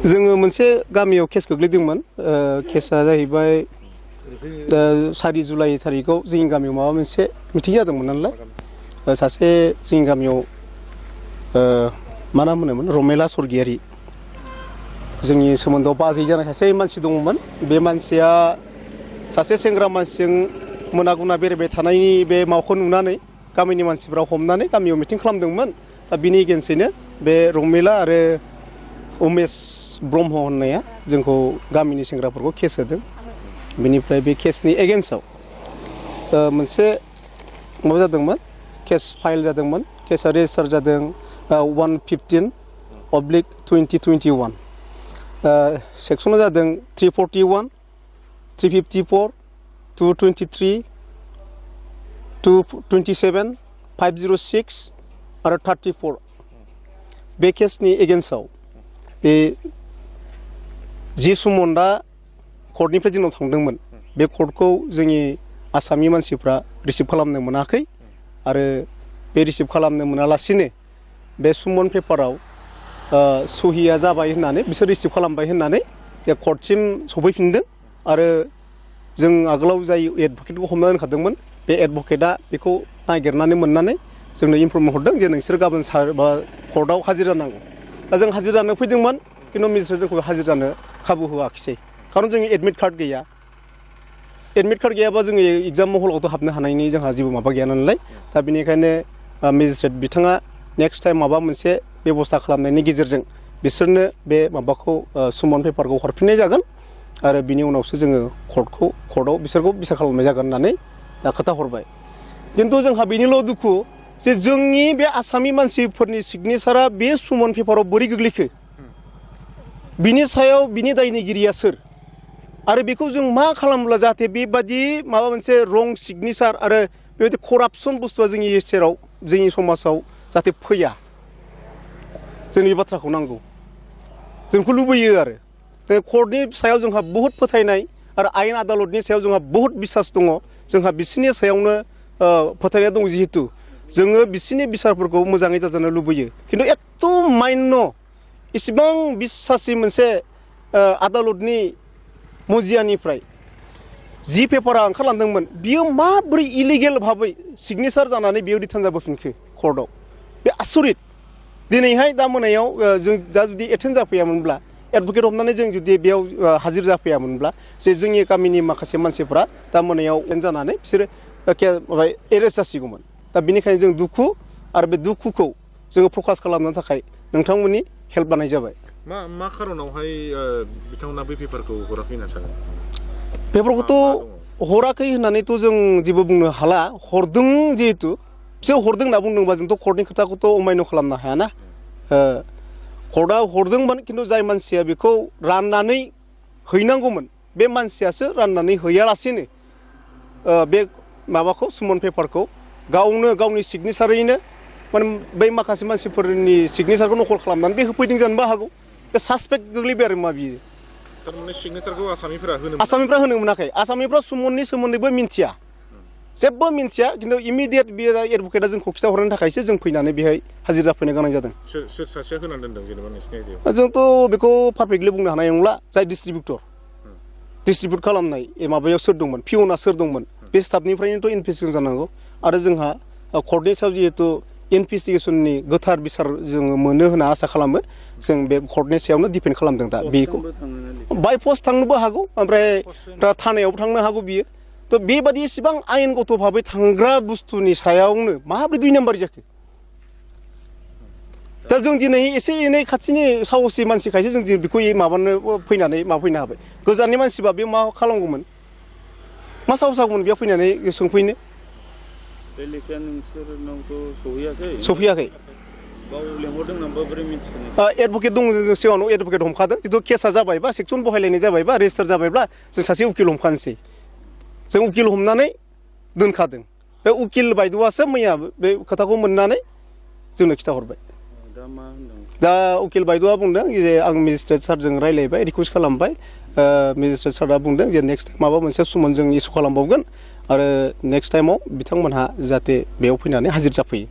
जोङो मोनसे गामियाव केस गोग्लैदोंमोन केसआ जाहैबाय 4 जुलाइ थारिखआव जोंनि गामियाव माबा मोनसे मिटिं जादोंमोन नालाय सासे जोंनि गामियाव मा नाम होनोमोन रमेला स्वर्गियारि जोंनि सोमोन्दोआव बाजै जानाय सासे मानसि दङमोन बे मानसिया सासे सेंग्रा मानसिजों मोना गुना बेरायबाय थानायनि बे मावखौ नुनानै गामिनि मानसिफ्रा हमनानै गामियाव मिटिं खालामदोंमोन दा बिनि एगेन्स्टैनो बे रमेला आरो उमेश ब्रह्म होननाया जोंखौ गामिनि सेंग्राफोरखौ केस होदों बेनिफ्राय बे केसनि एगेन्स्टआव मोनसे माबा जादोंमोन केस फाइल जादोंमोन केसआ रेजिस्टार जादों 115/2021 सेक्सना जादों 341 354 223 227 506 आरो 34 बे केसनि एगेन्स्टआव बे जि सुमनदा कर्टनिफ्राय जोंनाव थांदोंमोन बे कर्टखौ जोंनि आसामनि मानसिफ्रा रिसिभ खालामनो मोनाखै आरो बे रिसिभ खालामनो मोनालासिनो बे सुमन पेपाराव सहिया जाबाय होननानै बिसोर रिसिभ खालामबाय होननानै कर्टसिम सफैफिनदों आरो जों आगोलाव जाय एडभकेटखौ हमना दोनखादोंमोन बे एडभकेटआ बेखौ नागिरनानै मोननानै जोंनो इनफर्म हरदों जे नोंसोर गाबोन कर्टआव हाजिर जानांगौ दा जों हाजिर जानो फैदोंमोन किन्तु मेजिस्ट्रेट जोंखौ हाजिर जानो खाबु होआखिसै खारन जोंनि एडमिट कार्ड गैया एडमिट कार्ड गैयाबा जोङो एग्जाम हलावथ' हाबनो हानायनि जोंहा जेबो माबा गैया नालाय दा बेनिखायनो मेजिस्ट्रेट बिथाङा नेक्स्ट टाइम माबा मोनसे बेबस्था खालामनायनि गेजेरजों बिसोरनो बे माबाखौ सुमन पेपारखौ हरफिननाय जागोन आरो बिनि उनावसो जोङो कर्टआव बिसोरखौ बिसार खालामनाय जागोन होननानै खोथा हरबाय किन्तु जोंहा बेनिल' दुखु जे जोंनि बे आसामनि मानसिफोरनि सिगनेचारा बे सुमन पेपाराव बोरै गोग्लैखो बिनि सायाव बिनि दायनिगिरिया सोर आरो बेखौ जों मा खालामब्ला जाहाथे बेबादि माबा मोनसे रं सिगनेचार आरो बेबायदि करापसन बुस्थुआ जोंनि सेराव जोंनि समाजाव जाहाथे फैया जोंनि बाथ्राखौ नांगौ जोंखौ लुबैयो आरो कर्टनि सायाव जोंहा बहुत फोथायनाय आरो आयेन आदालतनि सायाव जोंहा बहुत बिसास दङ जोंहा बिसोरनि सायावनो फोथायनाय दं जिहेतु जोङो बिसोरनि बिसारफोरखौ मोजाङै जाजानो लुबैयो किन्तु एथ' मान्य इसेबां बिसासि मोनसे आदालतनि मजियानिफ्राय जि पेपारा ओंखारलांदोंमोन बियो माबोरै इलिगेल भाबै सिगनेचार जानानै बेयाव रिटार्न जाबोफिनखो कर्टआव बे आसरित दिनैहाय दा मोनायाव जों दा जुदि एटेन्ड जाफैयामोनब्ला एडभकेट हमनानै जों जुदि बेयाव हाजिर जाफैयामोनब्ला जे जोंनि गामिनि माखासे मानसिफ्रा दा मोनायाव एटेन्ड जानानै बिसोरो माबा एरेस्ट जासिगौमोन दा बेनिखायनो जों दुखु आरो बे दुखुखौ जोङो फकास खालामनो थाखाय नोंथांमोननि हेल्प लानाय जाबाय मा खारनावहाय बिथांमोना बे पेपारखौ हराखै होनना सानो पेपारखौथ' हराखै होननानैथ' जों जेबो बुंनो हाला हरदों जिहेतु बिसोर हरदों होनना बुंदोंबा जोंथ' कर्टनि खोथाखौथ' अमायन' खालामनो हायाना कर्टआ हरदोंमोन किन्तु जाय मानसिया बेखौ राननानै हैनांगौमोन बे मानसियासो राननानै हैयालासेनो बे माबाखौ सुमन पेपारखौ गावनो गावनि सिगनेचारैनो माने बै माखासे मानसिफोरनि सिगनेचारखौ नकल खालामनानै बे होफैदों जानोबो हागौ बे सासपेक्ट गोग्लैबाय आरो मा बियो थारमाने सिगनेचारखौ आसामिफोरा होनो मोनाखै आसामिफ्रा सुमननि सोमोन्दैबो मिन्थिया जेबो मिन्थिया किन्तु इमिडियेट बे एडभकेटआ जोंखौ खिथाहरनो थाखायसो जों फैनानै बेहाय हाजिर जाफैनो गोनां जादों सोर सासेया होनानै दोनदों जेनेबा नोंसिनि आयदायाव जोंथ' बेखौ पारफेक्टलि बुंनो हानाय नंला जाय डिस्ट्रिबिउट खालामनाय माबायाव सोर दंमोन पिअना सोर दंमोन बे स्टाफनिफ्रायनोथ' इनभेस्टिगेसन जानांगौ आरो जोंहा कर्टनि सायाव जिहेतु इनभेस्टिगेसननि गोथार बिसार जोङो मोनो होनना आसा खालामो जों बे कर्टनि सायावनो डिपेन्ड खालामदों दा बेखौ बाय पस्ट थांनोबो हागौ ओमफ्राय दा थानायावबो थांनो हागौ बियो थ' बेबादि इसेबां आयेनगत भाबै थांग्रा बुस्थुनि सायावनो माबोरै 2 नाम्बार जाखो दा जों दिनै एसे एनै खाथिनि साहसि मानसिखायसो जों बेखौ माबानो फैनानै माबाफैनो हाबाय गोजाननि मानसिबा बे मा खालामगौमोन मा साहस जागौमोन बेयाव फैनानै सोंफैनो बे लेखाया नोंसोरनावथ' सफैयाखै एडभकेट दङ जों सिगाङाव एडभकेट हमखादों जितु केसा जाबायबा सेक्सन बहायलायनाय जाबायबा रेजिस्टार जाबायब्ला जों सासे उकिल हमखानोसै जों उकिल हमनानै दोनखादों बे उकिल बायद'आसो मैया बे खोथाखौ मोननानै जोंनो खिथाहरबाय दा उकिल बायद'आ बुंदों जे आं मेजिस्ट्रेट सारजों रायलायबाय रिकुवेस्ट खालामबाय मेजिस्ट्रेट सारा बुंदों जे नेक्स्ट टाइम माबा मोनसे सुमन जों इसु खालामबावगोन आरो नेक्स्ट टाइमाव बिथांमोनहा जाहाथे बेयाव फैनानै हाजिर जाफैयो